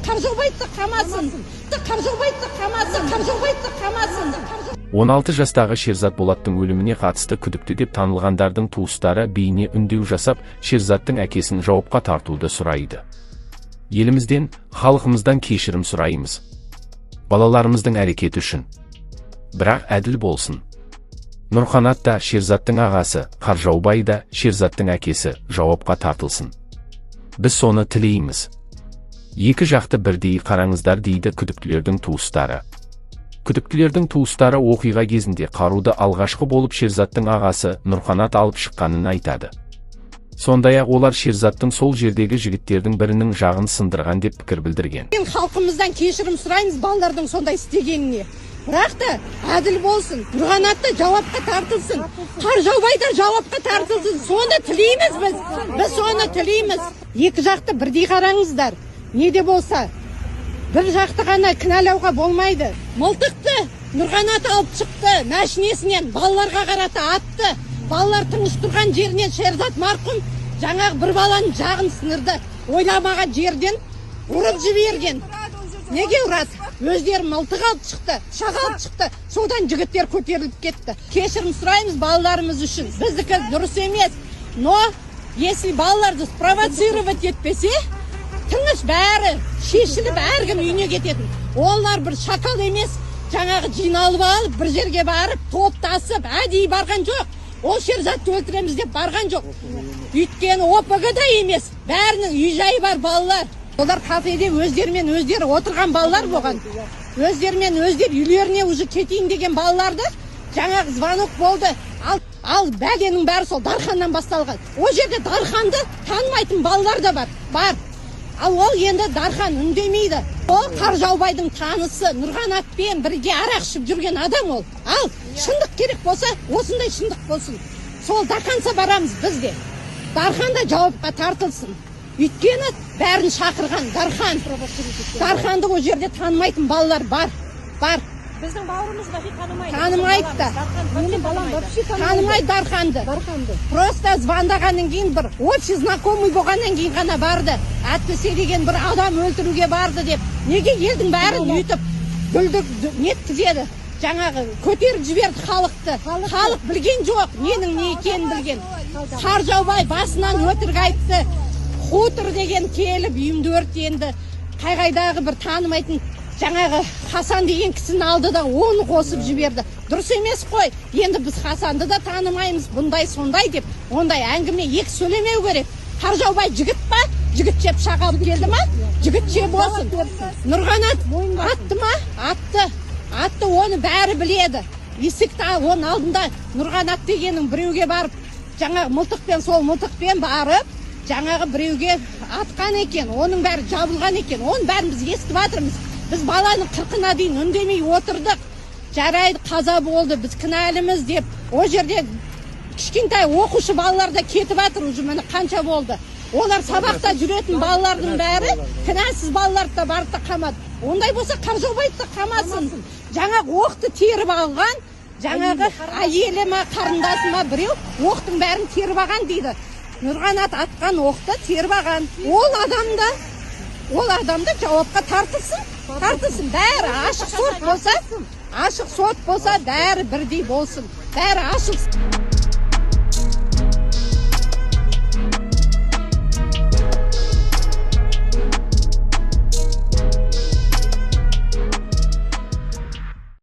Қаржаубайды қамасын, Қаржаубайды қамасын, Қаржаубайды қамасын. 16 жастағы Шерзат Болаттың өліміне қатысты күдікті деп танылғандардың туыстары бейне үндеу жасап, Шерзаттың әкесін жауапқа тартуды сұрайды. Елімізден, халқымыздан кешірім сұраймыз. Балаларымыздың әрекеті үшін. Бірақ әділ болсын. Нұрқанат та, Шерзаттың ағасы, Қаржаубай да, Шерзаттың әкесі, жауапқа тартылсын. Біз соны тілейміз. Екі жақты бірдей қараңыздар, дейді күдіктілердің туыстары. Күдіктілердің туыстары оқиға кезінде қаруды алғашқы болып Шерзаттың ағасы Нұрқанат алып шыққанын айтады. Сондай-ақ олар Шерзаттың сол жердегі жігіттердің бірінің жағын сындырған деп пікір білдірген. Мен халқымыздан кешірім сұраймыз балалардың сондай істегеніне. Бірақ та әділ болсын, Нұрқанат та жауапқа тартылсын, Қаржаубай да жауапқа тартылсын. Соны тілейміз біз. Біз соны тілейміз. Екі жақты бірдей қараңыздар. Не де болса, бір жақты ғана кінәлауға болмайды. Мылтықты Нұрқанат алып шықты, мәшинесінен балаларға қарата атты. Балалар тыныш тұрған жерінен Шерзат марқұм жаңағы бір баланың жағын сындырды. Ойламаған жерден ұрып жіберген. Неге ұрады? Өздері мылтық алып шықты, пышақ алып шықты. Содан жігіттер көтеріліп кетті. Кешірім сұраймыз балаларымыз үшін. Біздікі дұрыс емес. Но если балаларды спровоцировать етпесе, тыныш бәрі шешіліп, әркім үйіне кететін. Олар бір шакал емес, жаңағы жиналып алып, бір жерге барып, топтасып, әдейі барған жоқ. Ол Шерзатты өлтіреміз деп барған жоқ. Өйткені ОПГ да емес, бәрінің үй жайы бар балалар. Олар кафеде өздерімен өздері отырған балалар болған. Өздерімен өздері үйлеріне уже кетейін деген балаларды жаңағы звонок болды. Ал бәленің бәрі сол Дарханнан басталған. Ол жерде Дарханды танымайтын балалар да бар. Бар. Ал ол енді Дархан үндемейді. Ол Қаржаубайдың танысы, Нұрғанатпен бірге арақ ішіп жүрген адам ол. Ал шындық керек болса, осындай шындық болсын. Сол до конца барамыз біз де. Дархан да жауапқа тартылсын. Өйткені бәрін шақырған Дархан. Дарханды ол жерде танымайтын балалар бар. Бар. Біздің бауырымыз вообще танымайды. Танымайды да. Дархан вообще Менің балам танымайды. Вообще танымайды. Танымайды Дарханды. Дарханды. Просто звондағаннан кейін, бір общий знакомый болғаннан кейін ғана барды. Әтпесе деген бір адам өлтіруге барды деп. Неге елдің бәрін өйтіп бүлдік неткізеді? Жаңағы көтеріп жіберді халықты. Халық білген жоқ, ненің не екенін білген. Қаржаубай басынан өтірік айтты. Хутор деген келіп үйімді өртенді. Қай қайдағы бір танымайтын жаңағы Хасан деген кісіні алды да, оны қосып жіберді. Дұрыс емес қой. Енді біз Хасанды да танымаймыз, бұндай сондай деп ондай әңгіме екі сөйлемеу керек. Қаржаубай жігіт па? Жігітше пышақ алып келді ма? Жігітше болсын. Нұрғанат атты ма? Атты. Атты, оны бәрі біледі. Есікті оның алдында Нұрғанат дегеннің біреуге барып, жаңағы мылтықпен, сол мылтықпен барып, жаңағы біреуге атқан екен. Оның бәрі жабылған екен. Оның бәрін біз естіп жатырмыз. Біз баланың 40-ына дейін үндемей отырдық. Жарайды, қаза болды, біз кінәліміз деп. Ол жерде кішкентай оқушы балалар да кетіп жатыр уже, міне, қанша болды. Олар сабақта жүретін балалардың бәрі, кінәсіз балаларды да барып та қамады. Ондай болса, Қаржаубайды да қамасын. Жаңағы оқты теріп алған, жаңағы әйелі ма, қарындасы ма, біреу оқтың бәрін теріп алған дейді. Нұрғанат атқан оқты теріп алған. Ол адам да жауапқа тартылсын, тартылсын. Бәрі ашық сот болса, ашық сот болса, бәрі бірдей болсын. Бәрі ашық.